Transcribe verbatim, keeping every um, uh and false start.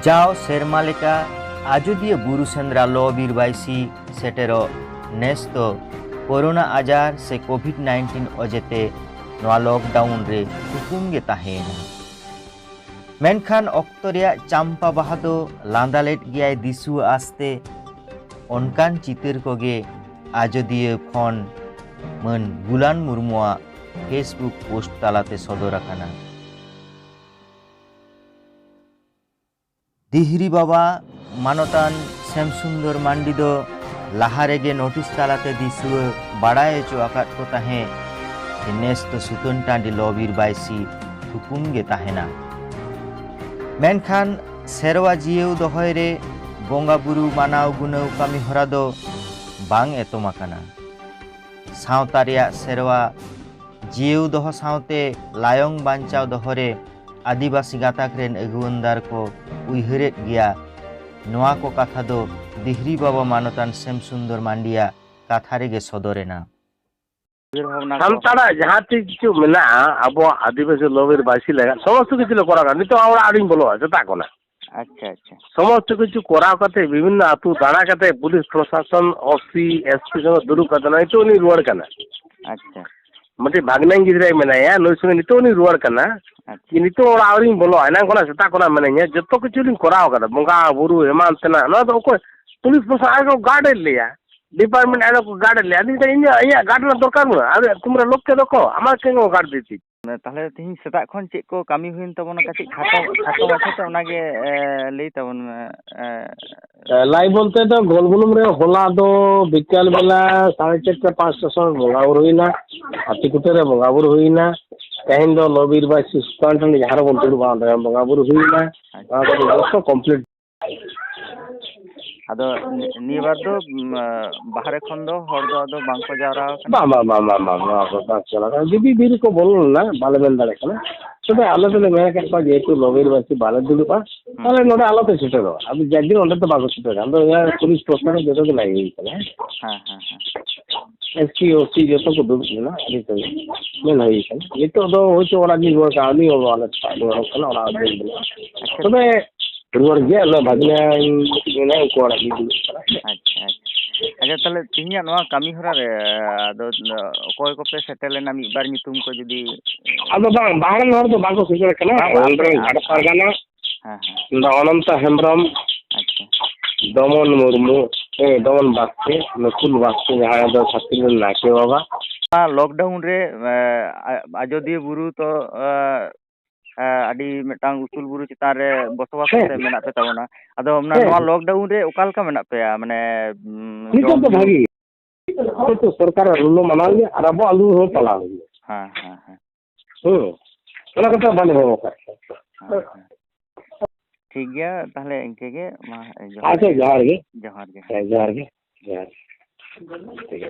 ᱡᱟᱣ ᱥᱮᱨᱢᱟ ᱞᱮᱠᱟ ᱟᱡᱚᱫᱤᱭᱟᱹ ᱵᱩᱨᱩ ᱥᱮᱸᱫᱽᱨᱟ ᱞᱚ ᱵᱤᱨ ᱵᱟᱹᱭᱥᱤ ᱥᱮᱴᱮᱨᱚᱜ ᱱᱮᱥ ᱫᱚ ᱠᱳᱨᱳᱱᱟ ᱟᱡᱟᱨ ᱥᱮ ᱠᱳᱵᱷᱤᱰ ᱱᱟᱭᱤᱱᱴᱤᱱ ᱚᱡᱮᱛᱮ ᱱᱚᱣᱟ ᱞᱚᱠᱰᱟᱣᱩᱱ ᱨᱮ ᱛᱷᱩᱠᱩᱢ ᱜᱮ ᱛᱟᱦᱮᱸᱭᱮᱱᱟ᱾ ᱢᱮᱱᱠᱷᱟᱱ ᱚᱠᱛᱚ ᱨᱮᱭᱟᱜ ᱪᱟᱢᱯᱟ ᱵᱟᱦᱟ ᱫᱚ ᱞᱟᱸᱫᱟ ᱞᱮᱫ ᱜᱮᱭᱟᱭ ᱫᱤᱥᱩᱣᱟᱹ ᱟᱥᱛᱮ᱾ ᱚᱱᱠᱟᱱ ᱪᱤᱛᱟᱹᱨ ᱠᱚᱜᱮ ᱟᱡᱚᱫᱤᱭᱟᱹ ᱠᱷᱚᱱ ᱢᱟᱹᱱ ᱜᱩᱞᱟᱱ ᱢᱩᱨᱢᱩᱣᱟᱜ Facebook ᱯᱳᱥᱴ ᱛᱟᱞᱟᱛᱮ ᱥᱚᱫᱚᱨ ᱟᱠᱟᱱᱟ᱾ ᱫᱤᱦᱨᱤ ᱵᱟᱵᱟ ᱢᱟᱱᱚᱛᱟᱱ ᱥᱮᱢ ᱥᱩᱱᱫᱚᱨ ᱢᱟᱱᱰᱤ ᱫᱚ ᱞᱟᱦᱟ ᱨᱮᱜᱮ ᱱᱳᱴᱤᱥ ᱛᱟᱞᱟᱛᱮ ᱫᱤᱥᱩᱣᱟᱹ ᱵᱟᱲᱟᱭ ᱦᱚᱪᱚ ᱟᱠᱟᱫ ᱠᱚ ᱛᱟᱦᱮᱸ ᱡᱮ ᱱᱮᱥ ᱫᱚ ᱥᱩᱛᱟᱹᱱ ᱴᱟᱺᱰᱤ ᱞᱚᱵᱤᱨ ᱵᱟᱭᱥᱤ ᱛᱷᱩᱠᱩᱢ ᱜᱮ ᱛᱟᱦᱮᱱᱟ᱾ ᱢᱮᱱᱠᱷᱟᱱ ᱥᱮᱨᱣᱟ ᱡᱤᱭᱟᱹᱣ ᱫᱚᱦᱚᱭ ᱨᱮ ᱵᱚᱸᱜᱟ ᱵᱩᱨᱩ ᱢᱟᱱᱟᱣ ᱜᱩᱱᱟᱹᱣ ᱠᱟᱹᱢᱤ ᱦᱚᱨᱟ ᱫᱚ ᱵᱟᱝ ᱮᱛᱚᱢ ᱟᱠᱟᱱᱟ᱾ ᱥᱟᱶᱛᱟ ᱨᱮᱭᱟᱜ ᱥᱮᱨᱣᱟ ᱡᱤᱭᱟᱹᱣ ᱫᱚᱦᱚ ᱥᱟᱶᱛᱮ ᱞᱟᱭᱚᱝ ᱵᱟᱧᱪᱟᱣ ᱫᱚᱦᱚ ᱨᱮ ᱟᱹᱫᱤᱵᱟᱹᱥᱤ ᱜᱟᱛᱟᱠ ᱨᱮᱱ ᱟᱹᱜᱩᱣᱟᱹᱱᱫᱟᱨ ᱠᱚ ᱩᱭᱦᱟᱹᱨᱮᱫ ᱜᱮᱭᱟ᱾ ᱱᱚᱣᱟ ᱠᱚ ᱠᱟᱛᱷᱟ ᱫᱚ ᱫᱤᱦᱨᱤ ᱵᱟᱵᱟ ᱢᱟᱱᱚᱛᱟᱱ ᱥᱮᱢ ᱥᱩᱱᱫᱚᱨ ᱢᱟᱱᱰᱤᱭᱟᱜ ᱠᱟᱛᱷᱟ ᱨᱮᱜᱮ ᱥᱚᱫᱚᱨ ᱮᱱᱟ᱾ ᱩᱭᱦᱟᱹᱨ ᱵᱷᱟᱵᱽᱱᱟ ᱠᱚ᱾ ᱥᱟᱱᱛᱟᱲᱟᱜ ᱡᱟᱦᱟᱸ ᱛᱤᱥ ᱠᱤᱪᱷᱩ ᱢᱮᱱᱟᱜᱼᱟ, ᱟᱵᱚᱣᱟᱜ ᱟᱹᱫᱤᱵᱟᱹᱥᱤ ᱞᱚᱵᱤᱨ ᱵᱟᱹᱭᱥᱤ ᱞᱟᱹᱜᱤᱫ ᱥᱚᱢᱚᱥᱛᱚ ᱠᱤᱪᱷᱩ ᱞᱮ ᱠᱚᱨᱟᱣ ᱠᱟᱱᱟ᱾ ᱱᱤᱛᱚᱜ ᱚᱲᱟᱜ ᱟᱹᱰᱤᱧ ᱵᱚᱞᱚᱜᱼᱟ ᱥᱮᱛᱟᱜ ᱠᱷᱚᱱᱟᱜ᱾ ᱟᱪᱪᱷᱟ, ᱟᱪᱪᱷᱟ᱾ ᱥᱚᱢᱚᱥᱛᱚ ᱠᱤᱪᱷᱩ ᱠᱚᱨᱟᱣ ᱠᱟᱛᱮ ᱵᱤᱵᱷᱤᱱᱱᱚ ᱟᱹᱛᱩ ᱫᱟᱬᱟ ᱠᱟᱛᱮ ᱯᱩᱞᱤᱥ ᱯᱨᱚᱥᱟᱥᱚᱱ, ᱳᱥᱤ, ᱮᱥᱯᱤ ᱥᱚᱸᱜᱮ ᱫᱩᱲᱩᱵ ᱠᱟᱛᱮ ᱱᱚᱜᱼᱚᱭ ᱱᱤᱛᱚᱜ ᱞᱤᱧ ᱨᱩᱣᱟᱹᱲ ᱠᱟᱱᱟ᱾ ᱟᱪᱪᱷᱟ᱾ ᱢᱤᱫᱴᱤᱡ ᱵᱷᱟᱜᱽᱱᱟᱧ ᱜᱤᱫᱽᱨᱟᱹᱭ ᱢᱮᱱᱟᱭᱟ, ᱱᱩᱭ ᱥᱚᱸᱜᱮ ᱱᱤᱛᱚᱜ ᱞᱤᱧ ᱨᱩᱣᱟᱹᱲ ᱠᱟᱱᱟ᱾ ᱟᱪᱪᱷᱟ᱾ ᱱᱤᱛᱚᱜ ᱚᱲᱟᱜ ᱟᱹᱣᱨᱤᱧ ᱵᱚᱞᱚᱜᱼᱟ, ᱮᱱᱟᱝ ᱠᱷᱚᱱᱟᱜ ᱥᱮᱛᱟᱜ ᱠᱷᱚᱱᱟᱜ ᱢᱮᱱᱟᱧᱟ, ᱡᱚᱛᱚ ᱠᱤᱪᱷᱩ ᱞᱤᱧ ᱠᱚᱨᱟᱣ ᱠᱟᱫᱟ, ᱵᱚᱸᱜᱟ ᱵᱩᱨᱩ ᱮᱢᱟᱱ ᱛᱮᱱᱟᱜ᱾ ᱱᱚᱣᱟ ᱫᱚ ᱚᱠᱚᱭ ᱯᱩᱞᱤᱥ ᱯᱨᱚᱥᱟᱥᱚᱱ ᱟᱨ ᱠᱚ ᱜᱟᱨᱰ ᱮᱫ ᱞᱮᱭᱟ, ᱰᱤᱯᱟᱨᱴᱢᱮᱱᱴ ᱟᱨ ᱠᱚ ᱜᱟᱨᱰ ᱮᱫ ᱞᱮᱭᱟ᱾ ᱟᱫᱚᱧ ᱢᱮᱛᱟᱭᱟ, ᱤᱧᱟᱹᱜ, ᱤᱧᱟᱹᱜ ᱜᱟᱨᱰ ᱨᱮᱱᱟᱜ ᱫᱚᱨᱠᱟᱨ ᱵᱟᱹᱱᱩᱜᱼᱟ, ᱟᱨ ᱛᱩᱢᱨᱟ ᱞᱳᱠ ᱠᱮ ᱫᱚᱠᱚ ᱟᱢᱟᱜ ᱠᱮ ᱜᱟᱨᱰ ᱫᱤᱛᱤ᱾ ᱛᱟᱦᱞᱮ ᱛᱮᱦᱮᱧ ᱥᱮᱛᱟᱜ ᱠᱷᱚᱱ ᱪᱮᱫ ᱠᱚ ᱠᱟᱹᱢᱤ ᱦᱩᱭᱮᱱ ᱛᱟᱵᱚᱱᱟ, ᱠᱟᱹᱴᱤᱡ ᱠᱷᱟᱴᱚ, ᱠᱷᱟᱴᱚ ᱢᱟᱪᱷᱟᱛᱮ ᱚᱱᱟᱜᱮ, ᱮ, ᱞᱟᱹᱭ ᱛᱟᱵᱚᱱ ᱢᱮ, ᱮ᱾ ᱞᱟᱹᱭ ᱵᱚᱞᱛᱮ ᱫᱚ ᱜᱳᱞᱵᱩᱞᱩᱢ ᱨᱮ ᱦᱚᱞᱟ ᱫᱚ ᱵᱤᱠᱟᱞ ᱵᱮᱞᱟ ᱥᱟᱲᱮ ᱪᱟᱨᱴᱟ ᱯᱟᱸᱪᱴᱟ ᱥᱚᱢᱚᱭ ᱵᱚᱸᱜᱟ ᱵᱩᱨᱩ ᱦᱩᱭᱱᱟ, ᱦᱟᱹᱛᱤ ᱠᱩᱴᱟᱹ ᱨᱮ ᱵᱚᱸᱜᱟ ᱵᱩᱨᱩ ᱦᱩᱭᱱᱟ᱾ ᱛᱮᱦᱮᱧ ᱫᱚ ᱞᱚᱵᱤᱨ ᱵᱟᱭ ᱥᱤᱥᱩ ᱴᱷᱮᱱ ᱡᱟᱦᱟᱸ ᱨᱮᱵᱚᱱ ᱫᱩᱲᱩᱵᱟ ᱚᱸᱰᱮ ᱵᱚᱸᱜᱟ ᱵᱩᱨᱩ ᱦᱩᱭᱱᱟ᱾ ᱚᱱᱟ ᱠᱚᱫᱚ ᱡᱚᱛᱚ ᱠᱚᱢᱯᱞᱤᱴ᱾ ᱟᱫᱚ ᱱᱤ-, ᱱᱤᱭᱟᱹ ᱵᱟᱨ ᱫᱚ, ᱩᱢ, ᱵᱟᱦᱨᱮ ᱠᱷᱚᱱ ᱫᱚ ᱦᱚᱲ ᱫᱚ ᱟᱫᱚ ᱵᱟᱝ ᱠᱚ ᱡᱟᱣᱨᱟ ᱟᱠᱟᱱᱟ? ᱵᱟᱝ, ᱵᱟᱝ, ᱵᱟᱝ, ᱵᱟᱝ, ᱵᱟᱝ, ᱱᱚᱣᱟ ᱠᱚ ᱵᱟᱝ ᱪᱟᱞᱟᱜ ᱠᱟᱱᱟ᱾ ᱡᱩᱫᱤ ᱵᱤᱨ ᱨᱮᱠᱚ ᱵᱚᱞᱚ ᱞᱮᱱᱟ, ᱵᱟᱞᱮ ᱢᱮᱱ ᱫᱟᱲᱮᱭᱟᱜ ᱠᱟᱱᱟ᱾ ᱛᱚᱵᱮ ᱟᱞᱮ ᱫᱚᱞᱮ ᱢᱮᱱ ᱟᱠᱟᱫ ᱠᱚᱣᱟ, ᱡᱮᱦᱮᱛᱩ ᱞᱚᱵᱤᱨ ᱵᱟᱹᱭᱥᱤ ᱵᱟᱞᱮ ᱫᱩᱲᱩᱵᱼᱟ, ᱦᱩᱸ᱾ ᱛᱟᱦᱞᱮ ᱱᱚᱰᱮ ᱟᱞᱚᱯᱮ ᱥᱮᱴᱮᱨᱚᱜᱼᱟ᱾ ᱟᱫᱚ ᱡᱟᱨ ᱡᱮᱨ ᱚᱸᱰᱮ ᱫᱚ ᱵᱟᱠᱚ ᱥᱮᱴᱮᱨᱟ᱾ ᱟᱫᱚ ᱚᱱᱟ ᱯᱩᱞᱤᱥ ᱯᱨᱚᱥᱟᱥᱚᱱ ᱡᱚᱛᱚ ᱜᱮ ᱞᱟᱹᱭ ᱦᱩᱭ ᱠᱟᱱᱟ, ᱦᱮᱸ? ᱦᱮᱸ, ᱦᱮᱸ, ᱦᱮᱸ᱾ ᱮᱥ ᱯᱤ, ᱳ ᱥᱤ ᱡᱚᱛᱚ ᱠᱚ ᱫᱩᱲᱩᱵ ᱞᱮᱱᱟ, ᱟᱹᱰᱤ ᱩᱛᱟᱹᱨ ᱜᱮ ᱢᱮᱱ ᱦᱩᱭ ᱠᱟᱱᱟ᱾ ᱱᱤᱛᱚᱜ ᱫᱚ ᱦᱳᱭᱛᱳ ᱚᱲᱟᱜ ᱞᱤᱧ ᱨᱩᱣᱟᱹᱲ ᱠᱟᱱᱟ, ᱟᱹᱞᱤᱧ ᱦᱚᱸ ᱟᱞᱮ ᱥᱮᱛᱟᱜ ᱞᱤᱧ ᱚᱰᱚᱠ ᱠᱟᱱᱟ, ᱚᱲᱟᱜ ᱨᱮ ᱫᱩᱲᱩᱵ ᱞᱮᱱᱟ᱾ ᱟᱪᱪᱷᱟ᱾ ᱛᱚᱵᱮ ᱨᱩᱣᱟᱹᱲ ᱜᱮ ᱟᱞᱚ ᱵᱷᱟᱹᱜᱤᱭᱟᱹᱧ ᱢᱮᱱᱟ, ᱩᱱᱠᱩ ᱚᱲᱟᱜ ᱜᱮ ᱫᱩᱲᱩᱵ ᱠᱟᱱᱟ᱾ ᱟᱪᱪᱷᱟ, ᱟᱪᱪᱷᱟ᱾ ᱟᱪᱪᱷᱟ, ᱛᱟᱦᱚᱞᱮ ᱛᱮᱦᱮᱧᱟᱜ ᱱᱚᱣᱟ ᱠᱟᱹᱢᱤ ᱦᱚᱨᱟ ᱨᱮ ᱟᱫᱚ ᱚᱠᱚᱭ ᱠᱚᱯᱮ ᱥᱮᱴᱮᱨ ᱞᱮᱱᱟ, ᱢᱤᱫ ᱵᱟᱨ ᱧᱩᱛᱩᱢ ᱠᱚ ᱡᱩᱫᱤ? ᱟᱫᱚ ᱵᱟᱝ, ᱵᱟᱦᱨᱮ ᱨᱮᱱ ᱦᱚᱲ ᱫᱚ ᱵᱟᱝ ᱠᱚ ᱥᱮᱴᱮᱨ ᱠᱟᱱᱟ᱾ ᱵᱟᱝ, ᱵᱟᱝ, ᱚᱸᱰᱮ ᱨᱮᱱ ᱦᱮᱸ, ᱜᱷᱟᱴ ᱯᱟᱨᱜᱟᱱᱟ ᱦᱮᱸ, ᱦᱮᱸ᱾ ᱫᱚ ᱚᱱᱚᱱᱛᱚ ᱦᱮᱢᱵᱨᱚᱢ, ᱟᱪᱪᱷᱟ᱾ ᱫᱚᱢᱚᱱ ᱢᱩᱨᱢᱩ, ᱮ, ᱫᱚᱢᱚᱱ ᱵᱟᱥᱠᱮ, ᱱᱩᱠᱩᱞ ᱵᱟᱥᱠᱮ, ᱡᱟᱦᱟᱸᱭ ᱫᱚ ᱪᱷᱟᱹᱛᱤᱠ ᱨᱮᱱ ᱱᱟᱭᱠᱮ ᱵᱟᱵᱟ᱾ ᱱᱚᱣᱟ lockdown ᱨᱮ, ᱮ, ᱟ-, ᱟᱡᱚᱫᱤᱭᱟᱹ ᱵᱩᱨᱩ ᱛᱚ, ᱮ, ᱮ, ᱟᱹᱰᱤ ᱢᱤᱫᱴᱟᱝ ᱩᱥᱩᱞ ᱵᱩᱨᱩ ᱪᱮᱛᱟᱱ ᱨᱮ ᱵᱚᱥᱚᱵᱟᱥ ᱦᱮᱸ᱾ ᱠᱟᱛᱮ ᱢᱮᱱᱟᱜ ᱯᱮ ᱛᱟᱵᱚᱱᱟ᱾ ᱟᱫᱚ ᱚᱱᱟ, ᱦᱮᱸ᱾ ᱱᱚᱣᱟ lockdown ᱨᱮ ᱚᱠᱟ ᱞᱮᱠᱟ ᱢᱮᱱᱟᱜ ᱯᱮᱭᱟ? ᱢᱟᱱᱮ, ᱩᱢ, ᱱᱤᱛᱚᱜ ᱡᱚᱢ ᱫᱚ ᱧᱩ? ᱵᱷᱟᱹᱜᱤ᱾ ᱱᱤᱛᱚᱜ ᱥᱚᱨᱠᱟᱨᱟᱜ ᱨᱩᱞ ᱦᱚᱸ ᱢᱟᱱᱟᱣ ᱜᱮ ᱟᱨ ᱟᱵᱚᱣᱟᱜ ᱨᱩᱞ ᱦᱚᱸ ᱯᱟᱞᱟᱣ ᱦᱩᱭᱩᱜᱼᱟ᱾ ᱦᱮᱸ, ᱦᱮᱸ, ᱦᱮᱸ᱾ ᱦᱩᱸ᱾ ᱚᱱᱟ ᱠᱟᱛᱷᱟ ᱵᱟᱞᱮ ᱦᱚᱦᱚ ᱟᱠᱟᱫ ᱠᱚᱣᱟ᱾ ᱦᱮᱸ, ᱦᱮᱸ᱾ ᱴᱷᱤᱠ ᱜᱮᱭᱟ, ᱛᱟᱦᱞᱮ ᱤᱱᱠᱟᱹ ᱜᱮ, ᱢᱟ, ᱡᱚᱦᱟᱨ ᱟᱪᱪᱷᱟ, ᱜᱮ᱾ ᱡᱚᱦᱟᱨ ᱜᱮ᱾ ᱡᱚᱦᱟᱨ ᱜᱮ᱾ ᱦᱮᱸ, ᱡᱚᱦᱟᱨ ᱜᱮ᱾ ᱡᱚᱦᱟᱨ᱾ ᱴᱷᱤᱠ ᱜᱮᱭᱟ᱾